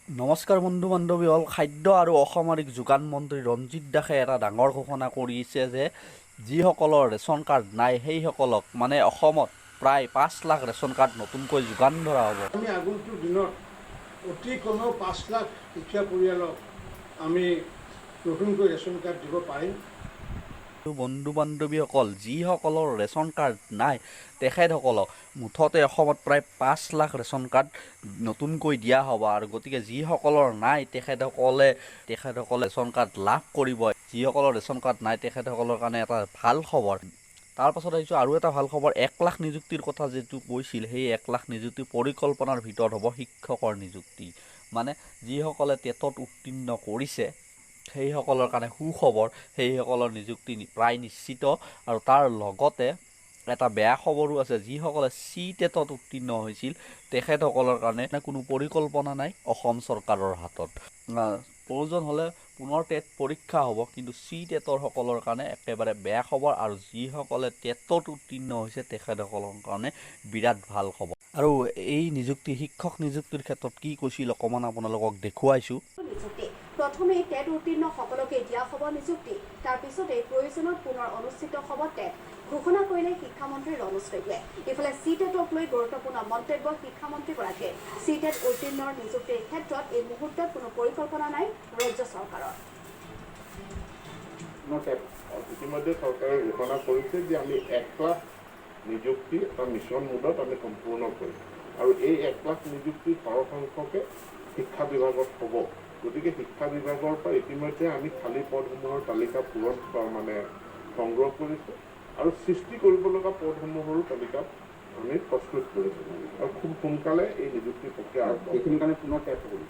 নমস্কাৰ বন্ধু বান্ধৱীসকল, খাদ্য আৰু অসামৰিক যোগান মন্ত্ৰী ৰঞ্জিত দাসে এটা ডাঙৰ ঘোষণা কৰিছে যে যিসকলৰ ৰেচন কাৰ্ড নাই, সেইসকলক মানে অসমত প্ৰায় 5 লাখ ৰেচন কাৰ্ড নতুনকৈ যোগান ধৰা হ'ব। আমি আগন্তুক দিনত অতি কমেও 5 লাখ দুখীয়া পৰিয়ালক আমি নতুনকৈ ৰেচন কাৰ্ড দিব পাৰিম। বন্ধু বান্ধৱীসকল, যিসকলৰ ৰেচন কাৰ্ড নাই, তেখেতসকলক মুঠতে অসমত প্ৰায় 5 লাখ ৰেচন কাৰ্ড নতুনকৈ দিয়া হ'ব। আৰু গতিকে যিসকলৰ নাই, তেখেতসকলে ৰেচন কাৰ্ড লাভ কৰিব। যিসকলৰ ৰেচন কাৰ্ড নাই, তেখেতসকলৰ কাৰণে এটা ভাল খবৰ। তাৰপাছত আহিছোঁ আৰু এটা ভাল খবৰ। 1 লাখ নিযুক্তিৰ কথা যিটো কৈছিল, সেই 1 লাখ নিযুক্তি পৰিকল্পনাৰ ভিতৰত হ'ব শিক্ষকৰ নিযুক্তি। মানে যিসকলে টেটত উত্তীৰ্ণ কৰিছে, সেইসকলৰ কাৰণে সুখবৰ, সেইসকলৰ নিযুক্তি প্ৰায় নিশ্চিত। আৰু তাৰ লগতে এটা বেয়া খবৰো আছে, যিসকলে চি টেটত উত্তীৰ্ণ হৈছিল, তেখেতসকলৰ কাৰণে কোনো পৰিকল্পনা নাই অসম চৰকাৰৰ হাতত। প্ৰয়োজন হ'লে পুনৰ টেট পৰীক্ষা হ'ব, কিন্তু চি টেটৰ সকলৰ কাৰণে একেবাৰে বেয়া খবৰ আৰু যিসকলে টেটত উত্তীৰ্ণ হৈছে, তেখেতসকলৰ কাৰণে বিৰাট ভাল খবৰ। আৰু এই নিযুক্তি, শিক্ষক নিযুক্তিৰ ক্ষেত্ৰত কি কৈছিল, অকণমান আপোনালোকক দেখুৱাইছোঁ। নিযুক্তি প্ৰথমে টেট উত্তীৰ্ণ সকলকে দিয়া হ'ব নিযুক্তি। তাৰ পিছতে প্ৰয়োজনত পুনৰ অনুষ্ঠিত হ'ব টেট, ঘোষণা কৰিলে শিক্ষামন্ত্ৰী ৰণোজ পেগুৱে। ইফালে চি টেটক লৈ গুৰুত্বপূৰ্ণ মন্তব্য শিক্ষামন্ত্ৰীগৰাকীয়ে। চি টেট উত্তীৰ্ণৰ নিযুক্তিৰ ক্ষেত্ৰত এই মুহূৰ্তত কোনো পৰিকল্পনা নাই ৰাজ্য চৰকাৰৰ। ইতিমধ্যে চৰকাৰে ঘোষণা কৰিছে যে আমি 1 লাখ নিযুক্তি এটা মিছন মোডত আমি সম্পূৰ্ণ কৰিম আৰু এই 1 লাখ নিযুক্তি সৰহসংখ্যকে শিক্ষা বিভাগত হ'ব। গতিকে শিক্ষা বিভাগৰ পৰা ইতিমধ্যে আমি খালী পদসমূহৰ তালিকা পূৰণ মানে সংগ্ৰহ কৰিছোঁ আৰু সৃষ্টি কৰিব লগা পদসমূহৰো তালিকা আমি প্ৰস্তুত কৰিছোঁ আৰু খুব সোনকালে এই নিযুক্তি প্ৰক্ৰিয়া আৰম্ভ হ'ব। এইখিনিৰ কাৰণে পুনৰ টেট হ'ব?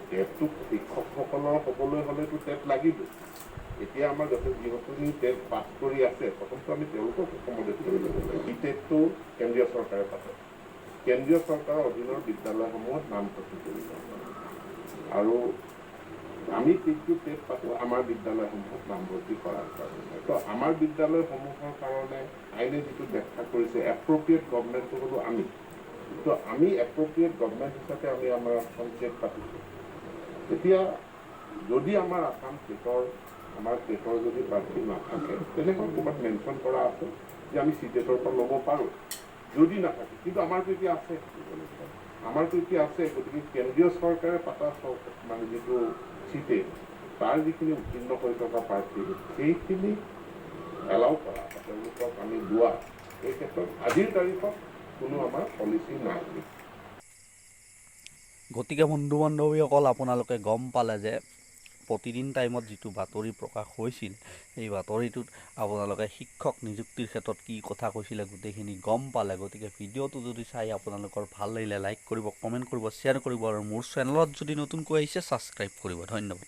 টেটটো শিক্ষকসকলৰ হ'বলৈ হ'লেতো টেট লাগিবই। এতিয়া আমাৰ যথেষ্ট যিসকলে টেট পাছ কৰি আছে, প্ৰথমটো আমি তেওঁলোকক একমডেট কৰি ল'ব লাগিব। ই টেটটো কেন্দ্ৰীয় চৰকাৰে পাতে। কেন্দ্ৰীয় চৰকাৰৰ অধীনৰ বিদ্যালয়সমূহত নামভৰ্তি কৰিব আৰু আমি কিন্তু টেট পাতোঁ আমাৰ বিদ্যালয়সমূহত নামভৰ্তি কৰাৰ কাৰণে। তো আমাৰ বিদ্যালয়সমূহৰ কাৰণে আইনে যিটো ব্যাখ্যা কৰিছে, এপ্ৰপ্ৰিয়েট গভমেণ্টটো হ'লো আমি। তো আমি এপ্ৰপ্ৰিয়েট গভমেণ্ট হিচাপে আমি আমাৰ আছাম টেট পাতিছোঁ। এতিয়া যদি আমাৰ আছাম টেটৰ, আমাৰ টেটৰ যদি প্ৰাৰ্থী নাথাকে, তেনেকুৱা ক'ৰবাত মেনশ্যন কৰা আছে যে আমি চি টেটৰ পৰা ল'ব পাৰোঁ যদি নাথাকে। কিন্তু আমাৰতো এতিয়া আছে, আমাৰতো এতিয়া আছে। গতিকে কেন্দ্ৰীয় চৰকাৰে পাতা চৰকাৰ মানে যিটো চি টেট, তাৰ যিখিনি উত্তীৰ্ণ হৈ থকা প্ৰাৰ্থী, সেইখিনি এলাউ কৰা বা তেওঁলোকক আমি লোৱা, এই ক্ষেত্ৰত আজিৰ তাৰিখত কোনো আমাৰ পলিচি নাই। গতিকে বন্ধু বান্ধৱীসকল, আপোনালোকে গম পালে যে প্ৰতিদিন টাইমত যিটো বাতৰি প্ৰকাশ হৈছিল, সেই বাতৰিটোত আপোনালোকে শিক্ষক নিযুক্তিৰ ক্ষেত্ৰত কি কথা কৈছিলে, গোটেইখিনি গম পালে। গতিকে ভিডিঅ'টো যদি চাই আপোনালোকৰ ভাল লাগিলে, লাইক কৰিব, কমেণ্ট কৰিব, শ্বেয়াৰ কৰিব আৰু মোৰ চেনেলত যদি নতুনকৈ আহিছে, ছাবস্ক্ৰাইব কৰিব। ধন্যবাদ।